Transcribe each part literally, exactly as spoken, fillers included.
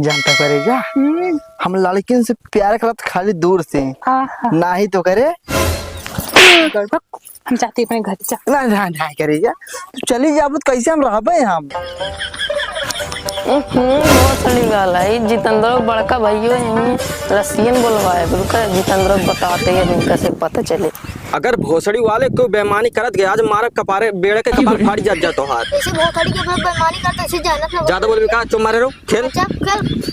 जानता करेजा, हम्म। हम लड़किन से प्यार करत खाली दूर से, आहा। नाही तो करे। हम जाती अपने घर, जा। ना, ना, ना करेजा, तू चली जाबू तो कैसे हम रहबे हम? हम्म, बहुत सही गाल है। जितेंद्र बड़का भइयो यहीं रसियन बोलवाए, रुका, जितेंद्र बताते हैं, इनका से पता चले। अगर भोसड़ी वाले कोई बेईमानी करत गया, आज मारब कपारे, बेड़े के कपार फाड़ जात जा तोहार। ऐसे भोसड़ी के ऊपर बेईमानी करते, ऐसे जानत ना। ज्यादा बोलबे का, चुप मारे रहो, खेल। अच्छा, खेल।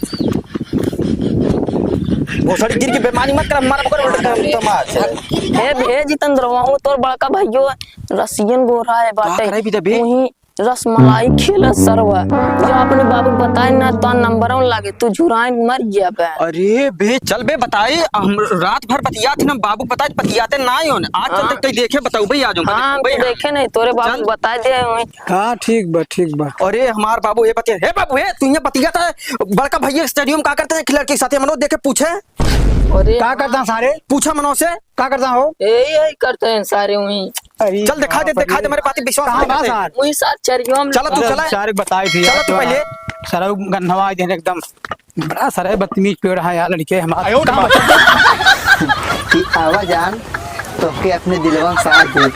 भोसड़ी गिर के बेईमानी मत कर, मारब ओकर उल्टा कर, तमाच। ए, ए, जितेंद्र, वहाँ तोर बड़का भइयो रसियन बोल रहा है, बाटे। करे भी दे बे। वहीं रसमलाई खिला सरवा। जो अपने बाबू बताए ना, तो नंबर लागे, तू झुराइन मर गया बे। अरे बे, चल बे, बताई, हम रात भर बतियात ही ना, बाबू बताए, बतियाते ना ही होने। आज चल हाँ। तक कहीं देखे, बताऊ बे, आज हम हाँ, हम बे, तो हाँ। देखे नहीं, तोरे बाबू चल। बताए दे वहीं। हाँ, ठीक बा, ठीक बा। अरे हमार बाबू, हे बतिया, हे बाबू, हे, तू यहाँ बतियात है, बड़का भइया स्टेडियम का करते हैं, एक लड़की के साथ, मनोज देखे पूछे। अरे का करता सारे? पूछा मनोज से। का करता हो? यही, यही करते हैं सारे वहीं। अरे चल, दिखा दे, बाप रे। दिखा दे, मेरे बात पे विश्वास कहाँ नहीं बा करते। सार? वहीं सार चरियो में चला, तू चला। सारे बताए थे चला यार, तू पहले। सारा गंधवा दे एकदम। बड़ा सारा बदतमीज पेड़ है यार, लड़के हमारे। आयो काम रे। कि आवा जान, तोहके अपने दिलवा में साथ देब।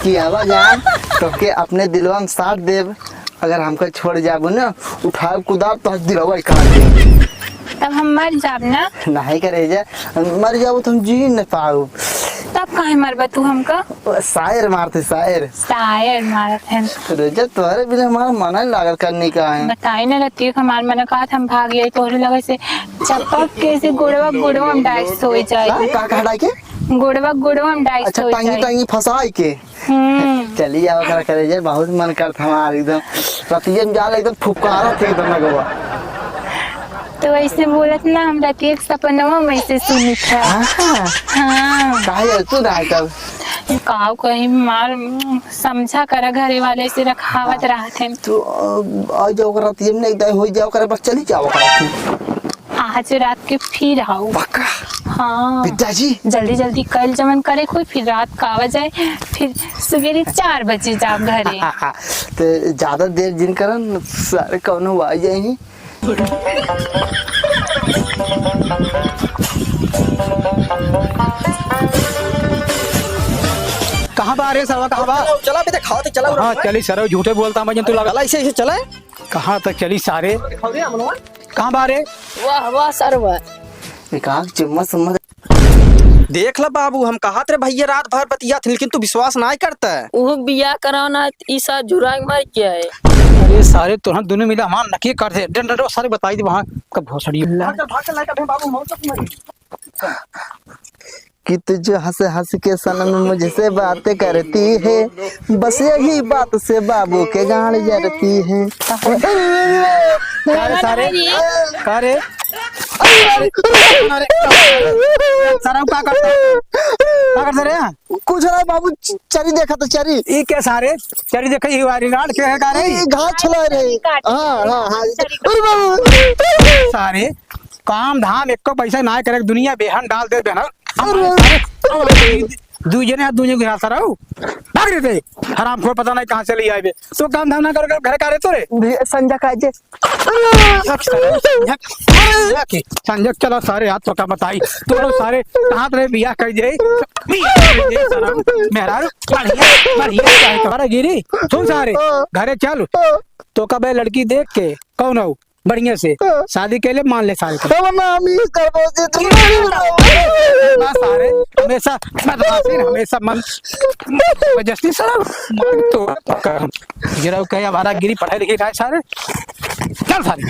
कि आवा जान, तोहके अपने दिलवा में साथ देब। अगर हमका छोड़ जाबू ना, उठाब कुदाब तो दिलवा ही काट देब। तब हम मर जाब ना? नहीं करेजा, मर जाबू तो हम जी न पाऊ। तब काहे मरबा तू हमका? शायर मारते, शायर। शायर मारत है। करेजा, तोहरे बिना हमारा मन नहीं लागल करने का है। बताई ना रतिया के हमार मन कहत हम भाग जाई तोहरे लगे से चपक के से गोड़वा, गोड़वा में डाइस हो जाए। का, का, का डाल के? गोड़वा, गोड़वा में डाइस अच्छा, हो टांगी, जाए। टांगी फंसाई के। हम्म। चली जाओ, ओकरा करे जे बहुत मन करत हमार एकदम। रतिया में जाल एकदम फुफकारत है एकदम लगवा। तो ऐसे बोलत ना, हम रतिया के सपनवा में से सुनित है। हाँ। हाँ। काहे तू ना तब? काव कहीं मार, समझा करा, घरे वाले से रखावत रहत है। तो, अ, आ जाओ, ओकरा रतिया में नहीं दे, हो जाओ, ओकरा बस चली जाओ, ओकरा। आज रात के फिर आओ। पक्का? हाँ। विद्या जी। जल्दी जल्दी कल जवन करे कोई, फिर रात का आवा जाए, फिर सवेरे चार बजे जाओ घरे। तो ज्यादा देर जिन करन, सारे कौनो आ जाए। कहाँ बा रे सरवा, कहाँ बा? चला, चला, अभी देखाओ तो चला। हाँ, चली सरवा, झूठे बोलता मैं, जन तू लगा। चला, ऐसे, ऐसे चला। कहाँ तक चली सारे? कहाँ बा रे? वाह, वाह, सरवा। एक आँख चुम्मा सम्मा। देख ला बाबू, हम कहत रहे भइया रात भर बतियात, लेकिन तू विश्वास नाहीं करता। ऊ बियाह कराओ ना, ई सार जुराई मर गया है। अरे सारे, तोहन दुनों मिला हमार नकी कर दे। डन, डन, डन, सारे बताई दे वहाँ कब भोसड़ी। भाग चल, भाग चल, लाइट अबे बाबू, मौत मत। कि तू जो हंस हंस के सनम मुझसे बातें करती है, बस यही बात से बाबू के गांड जरती है। का रे सारे? का रे? अरे, अरे, सारा का करता? का करता रे? कुछ ना बाबू, च-, चरी देखा तो चरी। ई के सारे? चरी देखे, ई वाली गांड के है का रे? ई घास छुला रे। हाँ, हाँ, हाँ। अरे बाबू। सारे, काम धाम एको पैसा ना करे, दुनिया बेहन डाल दे बेहन। अरे। दुई जने, दुई जने गिरा सरऊ। भाग रे ते। हरामखोर पता नहीं कहाँ से ले आए बे। तो काम धाम ना कर, कर घर का रे तो रे। भैया, संजय का जे। संजय, संजय, संजय, चला सारे, आज तो का बताई। तो लोग सारे कहाँ रे बियाह कर दे। बियाह कर दे सरऊ। मेहरारू, बढ़िया, बढ़िया, बढ़िया। अरे गिरी, सुन सारे, घरे चल। तो का बे लड़की देख के, कौन हो? बढ़िया से हाँ। शादी के लिए मान ले सारे को। हम ना, हम ये करबो जी, तुम बस सारे हमेशा बदमाशी, हमेशा मन जस्ती सारा मन तो पक्का। गिराव कहे हमारा गिरी पढ़ाई लिखाई ना है सारे। चल सारे।